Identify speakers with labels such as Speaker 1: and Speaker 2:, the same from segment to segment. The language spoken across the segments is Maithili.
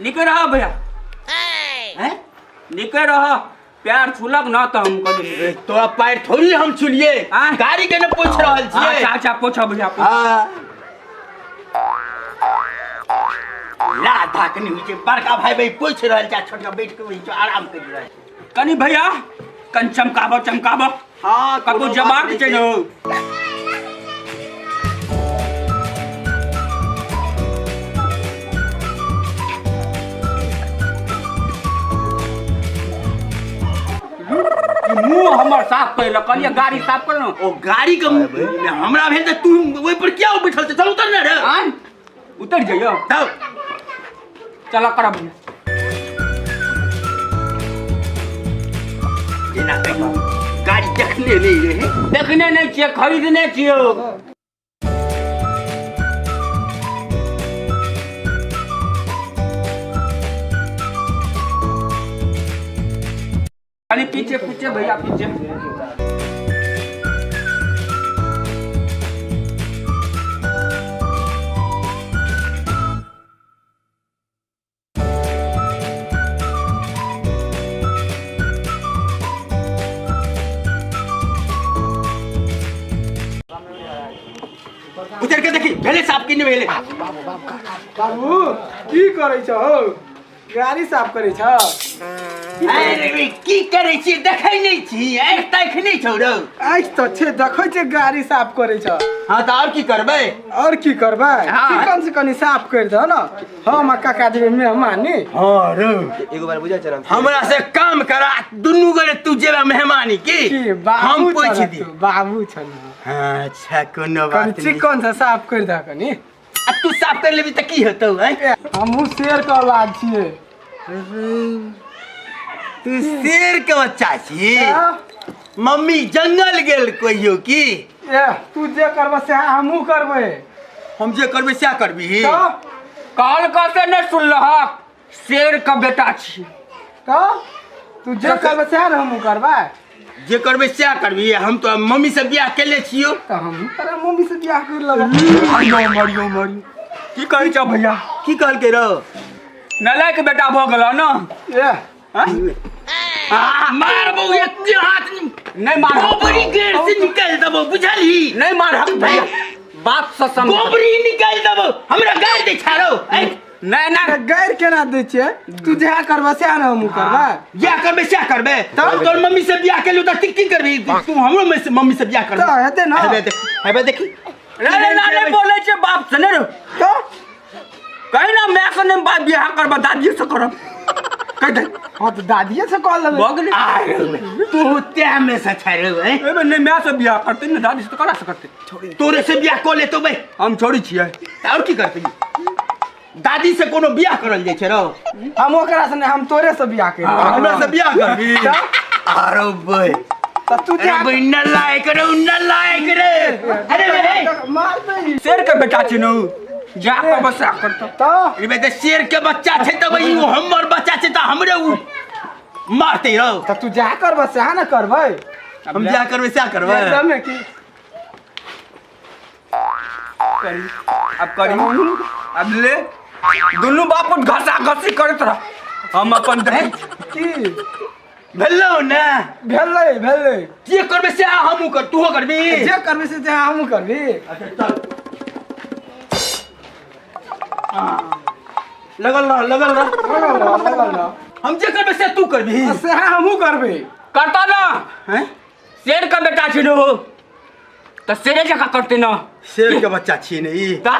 Speaker 1: निके रह भैया हैं निके रह प्यार छुलक न त हम कनी
Speaker 2: तोरा पैर थोड़ी हम छुलिए गाड़ी के न पूछ रहल छियै।
Speaker 1: अच्छा अच्छा पूछ भैया।
Speaker 2: हां ला धाक नहीं होइ छै बड़का भाई भाई पूछ रहल छै छोटका बैठ के होइ छै आराम कर रहल
Speaker 1: कनी भैया कन चमकाबो चमकाबो।
Speaker 2: हां
Speaker 1: कबो जमाक छै न मुंह हमर साफ कर ल कहलिए गाड़ी साफ कर न
Speaker 2: ओ गाड़ी के हमरा भेल त तू ओइ पर किया बैठल छै चल उतर न रे।
Speaker 1: आन उतर जइयो
Speaker 2: तब
Speaker 1: चल करब
Speaker 2: जेना कहियो गाड़ी देखने नहीं रहे
Speaker 1: देखने नहीं छियै खरीदने छियै। अरे पीछे पीछे भैया पीछे
Speaker 2: उतर के देखी भेले साफ की नहीं भेले।
Speaker 3: बाबू की करै छ हौ गाड़ी साफ करै छ।
Speaker 2: अरे की करै छी देखै नहीं छी आँखि ताखि नहीं छौ रौ।
Speaker 3: आँखि त छै देखै छै गाड़ी साफ करै छ।
Speaker 2: हां त और की करबै
Speaker 3: और की करबै चिकन से कनी साफ कर दह न हम आ काका जी मेहमानी।
Speaker 2: हां रौ
Speaker 4: एगो बार बुझा चल
Speaker 2: हमरा से काम करा दुनू गोरे तू जेबा मेहमानी की हम पूछ दी
Speaker 3: बाबू छन।
Speaker 2: अच्छा कोनो बात नहीं
Speaker 3: चिकन से साफ कर दह कनी
Speaker 2: आ तू साफ कर लेबी त की हेतौ हैं।
Speaker 3: हमहू शेर के औलाद छियै।
Speaker 2: तू शेर के बच्चा छी मम्मी जंगल गेल कहियो की
Speaker 3: ए तू जे करबे से हमहू करबे
Speaker 2: हम जे करबे सएह करबी
Speaker 1: काल कसे न सुनलहक शेर के बेटा छी
Speaker 3: त तू जे करबे सएह हमहू करबै
Speaker 2: जे करबे सएह करबी। हम तो मम्मी से बियाह केले छियो
Speaker 3: त हम तोरा मम्मी से बियाह कर लेबै।
Speaker 1: मरियो मरियो मरियो की कहै छ भैया
Speaker 2: की कहलकै रौ
Speaker 1: नालायक बेटा भ गेल न
Speaker 3: ए
Speaker 2: मारबो एते हाथ
Speaker 1: नहीं मार
Speaker 2: गोबरी गेर से निकाल देबो बुझलही
Speaker 1: नहीं मारहक भैया बाप से समझ
Speaker 2: गोबरी निकाल देबो हमरा गारि दे छारो
Speaker 1: नहीं नहीं
Speaker 3: गारि केना दै छियै तू जेहा करबे सएह न हमहू करबै
Speaker 2: बियाह करबे सएह करबे तब तोर मम्मी से बियाह केलू त की करबी तू हमरो मम्मी से बियाह करबी
Speaker 3: त हेतै न
Speaker 2: हेबे देखी
Speaker 1: नहीं नहीं नहीं बोलै छै बाप से नहीं रो
Speaker 3: त
Speaker 1: कहीं ना मैं से नहीं बाप बियाह करबा दादी से करब कह दे।
Speaker 3: हां त दादीए से कह लेबै
Speaker 1: भऽ गेलै
Speaker 2: तू ते में से छारो हैं
Speaker 1: एबे नहीं मैं से बियाह करते ने दादी से करा से करते
Speaker 2: तोरे से बियाह क लेतो बे
Speaker 1: हम छोड़ी छियै
Speaker 2: और की करते दादी से कोनो बियाह करल जाय छै रौ
Speaker 3: हम ओकरा से नहीं हम तोरे से बियाह करब
Speaker 2: हमरा से बियाह करबी अरे बे
Speaker 3: त तू जा
Speaker 2: अरे बे नालायक रे नालायक रे अरे बे
Speaker 3: मार दे
Speaker 1: शेर के बेटा छी न जा के बस करत
Speaker 3: त
Speaker 2: अरे बे शेर के बच्चा छै त बे उ हमर बच्चा छै त हमरे उ मारते रौ
Speaker 3: त तू जा करबे सएह न करबै
Speaker 2: हम जा करबै सएह करबै
Speaker 3: एकदम की
Speaker 1: करी अब करी अब ले दुनू बाप घसा घसी करत रह हम अपन
Speaker 3: की
Speaker 2: भेलौ ने
Speaker 3: भेलै भेलै
Speaker 2: जे करबै सएह हमहू कर तूहो करबी
Speaker 3: जे करबै से हमहू करबी।
Speaker 2: अच्छा चल लगल रह लगल रह
Speaker 3: लगल रह लगल रह
Speaker 2: हम जे करबै से तू करबी
Speaker 3: सएह हमहू करबै
Speaker 1: करता ना
Speaker 2: हैं
Speaker 1: शेर के बेटा छी न त शेरे जकाँ करते न
Speaker 2: शेर के बच्चा छी ने ई
Speaker 1: ता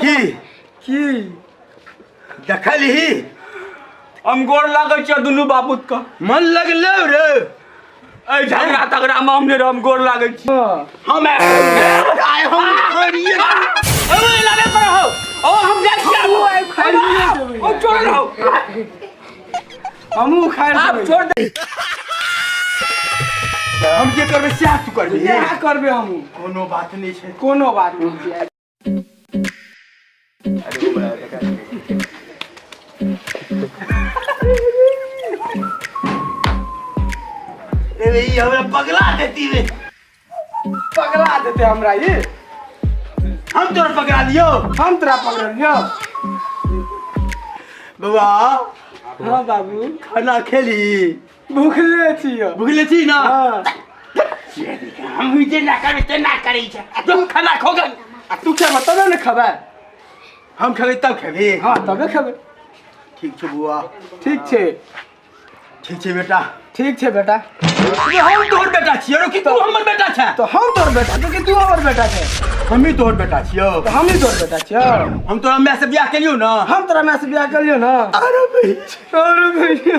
Speaker 2: की
Speaker 3: की
Speaker 2: देखलही
Speaker 1: हम गोर लागै छियै दुनू बाबूत के
Speaker 2: मन लगलौ रे
Speaker 1: एहि झगड़ा तगड़ा मे हम नहि रहब गोर लागै छी
Speaker 2: हम आइ हम खड़िए
Speaker 1: ओ लाबे पर हो ओ हम जाइ छियै ओ छोड़ रहो
Speaker 3: हमहू खाइ
Speaker 1: आप छोड़ दे
Speaker 2: हम जे करबै सएह तू करबी
Speaker 3: सएह करबै हमहू
Speaker 2: कोनो बात नहीं छै
Speaker 3: कोनो बात नहीं छै।
Speaker 2: रे ई हमरा पगला देती रे
Speaker 3: पगला देते हमरा ई।
Speaker 2: हम तोरा पकड़ा लियो।
Speaker 3: हम तोरा पकड़ लियो।
Speaker 2: बबा।
Speaker 3: हाँ बाबू।
Speaker 2: खाना खेली?
Speaker 3: भूखले छियो।
Speaker 2: भूखले छी ना?
Speaker 3: हाँ।
Speaker 2: हम जे ना करे ते ना करे छै। तू खाना खोगन।
Speaker 3: आ तू खेबा तबे ने खेबै।
Speaker 2: हम खेबै तब खेबी।
Speaker 3: हाँ तबे खेबै।
Speaker 2: ठीक छै बुआ।
Speaker 3: ठीक छै।
Speaker 2: ठीक छै बेटा।
Speaker 3: ठीक छै बेटा।
Speaker 2: हम तोहर बेटा छियो कि तू हमर बेटा छै?
Speaker 3: तो हम तोहर बेटा छियो कि तू हमर बेटा छै?
Speaker 2: हम ही तोहर बेटा छियो।
Speaker 3: तो हम ही तोहर बेटा छियो।
Speaker 2: हम तोरा माय से बियाह केलियो ना?
Speaker 3: हम तोरा माय से बियाह केलियो ना?
Speaker 2: अरे भैया।
Speaker 3: अरे भैया।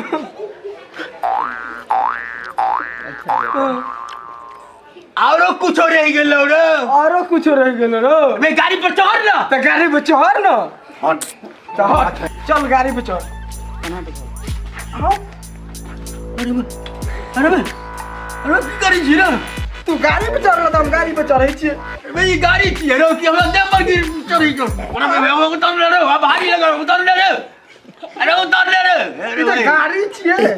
Speaker 2: औरो कुछो रह गेलो रे।
Speaker 3: औरो कुछो रह गेलो रे।
Speaker 2: बे गाड़ी पर चढ़ ना।
Speaker 3: त गाड़ी पर चढ़ ना।
Speaker 2: हट।
Speaker 3: त हट। चल गाड़ी पर चढ़।
Speaker 2: हाँ। अरे अरे अरे की करै छी रे?
Speaker 3: तू गाड़ी पर चढ़ त हम गाड़ी पर चढ़ै छियै।
Speaker 2: बे ई गाड़ी छियै रे कि हमरा देह पर गिर चढ़ै छौ? अरे बे उतर ले रे, भारी लगल, उतर ले रे। अरे उतर ले रे।
Speaker 3: ई त गाड़ी छियै।